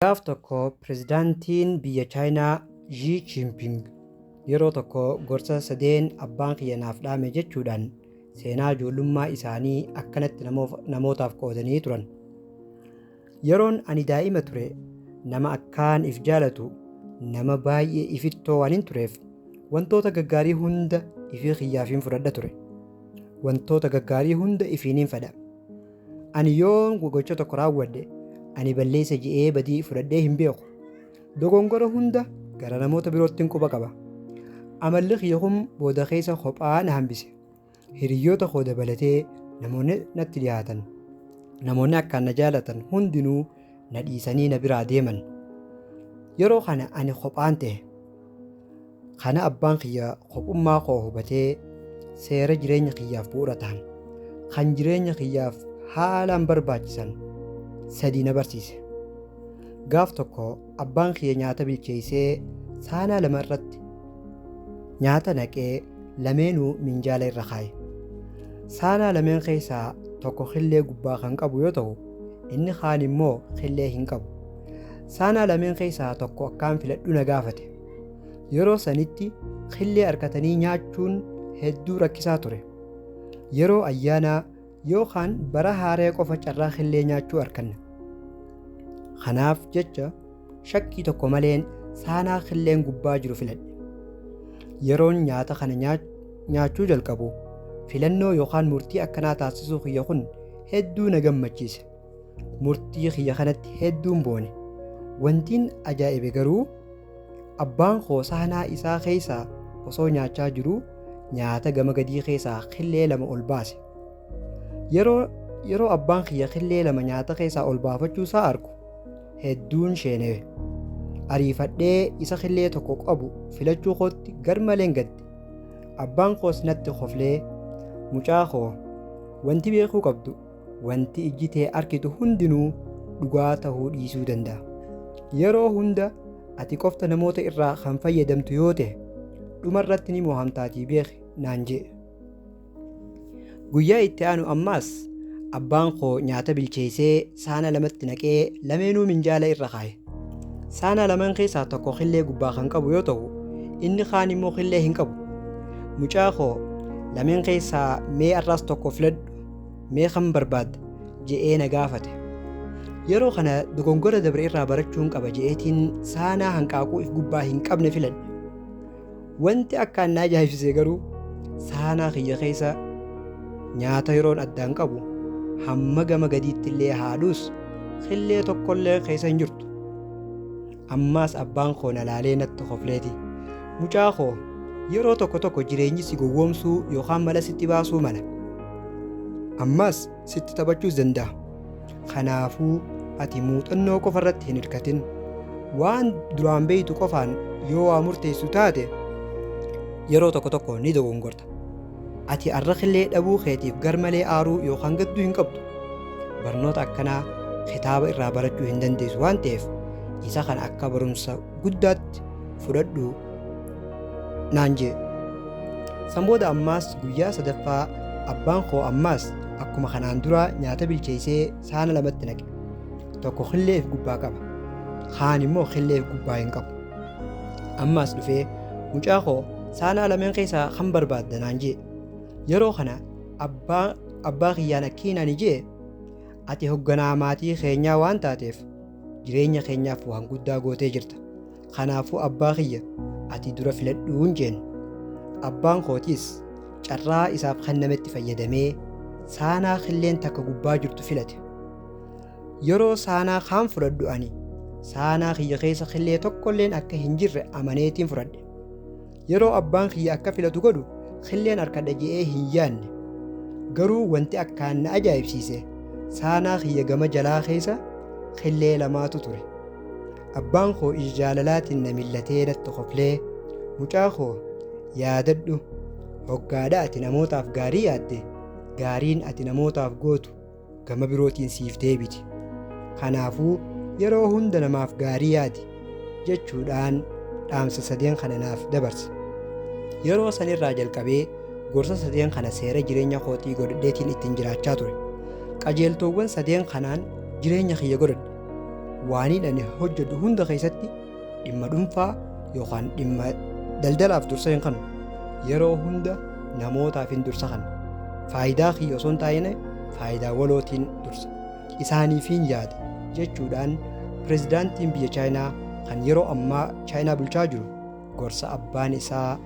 Gaaf tokko pirezidaantiin biyya Chaayinaa Xi Jinping yeroo tokko gorsa sadeen abbaan kiyya naaf dhaame jechuudhaan seenaa ijoollummaa isaanii akkanatti namootaaf qoodanii turan. Yeroon ani daa'ima ture nama akkaan if jaalatu, nama baay'ee ifittoo waan hin tureef, wantoota gaggaarii hunda ifii kiyyaafin fudhadha ture. Wantoota gaggaarii hunda ifiinin fedha. Ani yoon gocha tokko raawwadhe, ani balleessa je'ee badii fudhadhee hin beeku. Dogongora hunda gara namoota biroottin quba qaba. Amalli kiyya kun booda keessa kophaa na hambise. Hiriyyoota koo dabalatee namoonni natti dhiyaatan, namoonni akkaan na jaalatan hundinuu na dhiisanii na biraa deeman. Yeroo kana ani kophaan ta'e. Kana abbaan kiyya kophummaa koo hubatee seera jireenya kiyyaaf bu'uura ta'an, kan jireenya kiyyaaf haalaan barbaachisan sadii na barsiise. Gaaf tokko abbaan kiyya nyaata bilcheessee saanaa lama irratti nyaata naqee lameenuu minjaala irra kaa'e. Saanaa lameen keessaa tokko killee gubbaa kan qabu yoo ta'u, inni kaan immoo killee hin qabu. Saanaa lameen keessaa tokko akkaan filadhu na gaafate. Yeroo sanitti killee argatanii nyaachuun hedduu rakkisaa ture. Yeroo ayyaanaa yookaan bara haaree qofa carraa killee nyaachuu arganna. Kanaaf jecha shakkii tokko maleen saanaa killeen gubbaa jiru filadhe. Yeroon nyaata kana nyaachuu jalqabu, filannoo yookaan murtii akkanaa taasisuu kiyya kun hedduu na gammachiise. Murtii kiyya kanatti hedduun boone. Wantiin ajaa'ibe garuu, abbaan koo saanaa isaa keessaa osoo nyaachaa jiruu nyaata gama gadii keessaa killee lama ol baase. Yeroo abbaan kiyya killee lama nyaata keessaa ol baafachuu isaa argu hedduun sheenewe. Ariifadhee isa killee tokko qabu filachuu kootti garmaleen gadde. Abbaan koos natti koflee, "Mucaa koo, wanti beekuu qabdu, wanti ijji tee arkitu hundinuu dhugaa ta'uu dhiisuu danda'a. Yeroo hunda ati qofta namoota irraa kan fayyadamtu yoo ta'e, dhumarratti ni mo'amtaatii beeki," naan jedhe. Guyyaa itti aanu ammaas abbaan koo nyaata bilcheessee saana lamatti naqee lameenuu minjaala irra kaa'e. Saana lamaan keessaa tokko killee gubbaa kan qabu yoo ta'u, inni kaan immoo killee hin qabu. "Mucaa koo, lameen keessaa mee har'aas tokko filadhu, mee kam barbaadda?" je'ee na gaafate. Yeroo kana dogongora dabre irraa barachuun qaba je'eetiin saanaa hanqaaquu if gubbaa hin qabne filadhe. Wanti akkaan na ajaa'ibsiise garuu, saanaa kiyya keessa nyaata yeroon addaan qabu hamma gama gadiitti illee haadhuus killee tokkollee keessa hin jirtu. Ammaas abbaan koo na laalee natti kofleeti, "Mucaa koo, yeroo tokko tokko jireenyi si gowwoomsuu yookaan mala sitti baasuu mala. Ammaas sitti taphachuus danda'a. Kanaafuu ati muuxannoo qofa irratti hin hirkatin. Waan duraan beektu qofaan yoo waa murteessu taate, yeroo tokko tokko ni dogongorta. Ati arra killee dhabuu keetiif garmalee aaruu yookaan gadduu hin qabdu. Barnoota akkanaa kitaaba irraa barachuu hin dandeessu waan ta'eef, isa kana akka barumsa guddaatti fudhadhu," naan jedhe. San booda ammaas guyyaa sadaffaa abbaan koo ammaas akkuma kanaan dura nyaata bilcheessee saana lamatti naqe. Tokko killee if gubbaa qaba. Kaan immoo killee if gubbaa hin qabu. Ammaas dhufee, "Mucaa koo, saanaa lameen keessaa kam barbaadda?" naan jedhe. Yeroo kana abbaa kiyyaan akkiin ani jedhe, "Ati hogganaa maatii keenyaa waan taateef jireenya keenyaaf waan guddaa gootee jirta. Kanaafuu abbaa kiyya, ati dura filadhuun," jeen. Abbaan kootis carraa isaaf kennametti fayyadamee saanaa killeen takka gubbaa jirtu filate. Yeroo saanaa kaan fudhadhu, ani saanaa kiyya keessa killee tokkolleen akka hin jirre amaneetiin fudhadhe. Yeroo abbaan kiyya akka filatu godhu killeen harkadha je'ee hin yaadne. Garuu wanti akkaan na ajaa'ibsiise, saanaa kiyya gama jalaa keessa killee lamaatu ture. Abbaan koo ija jaalalaatiin na millatee natti koflee, "Mucaa koo, yaadadhu, hoggaadha ati namootaaf gaarii yaadde, gaariin ati namootaaf gootu gama birootiin siif deebiti. Kanaafuu yeroo hunda namaaf gaarii yaadi," jechuudhaan dhaamsa sadeen kana naaf dabarse. Yeroo sanirraa jalqabee gorsa sadeen kana seera jireenya kootii godhadheetiin ittiin jiraachaa ture. Qajeeltoowwan sadeen kanaan jireenya kiyya godhadhe. Waaniin ani hojjedhu hunda keessatti dhimma dhuunfaa yookaan dhimma daldalaaf dursa hin kennu. Yeroo hunda namootaaf hin dursa kenna. Faayidaa kiyya osoo hin taane faayidaa walootiin dursa. Isaaniifin yaada jechuudhaan pirezidaantiin biyya Chaayinaa kan yeroo ammaa Chaayinaa bulchaa jiru gorsa abbaan isaa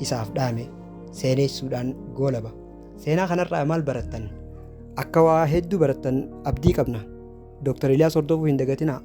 isaaf dhaame seenessuudhaan goolaba. Seenaa kanarraa maal barattan? Akka waa hedduu barattan abdii qabna. Dr. Eliyaas hordofuu hin dagatinaa.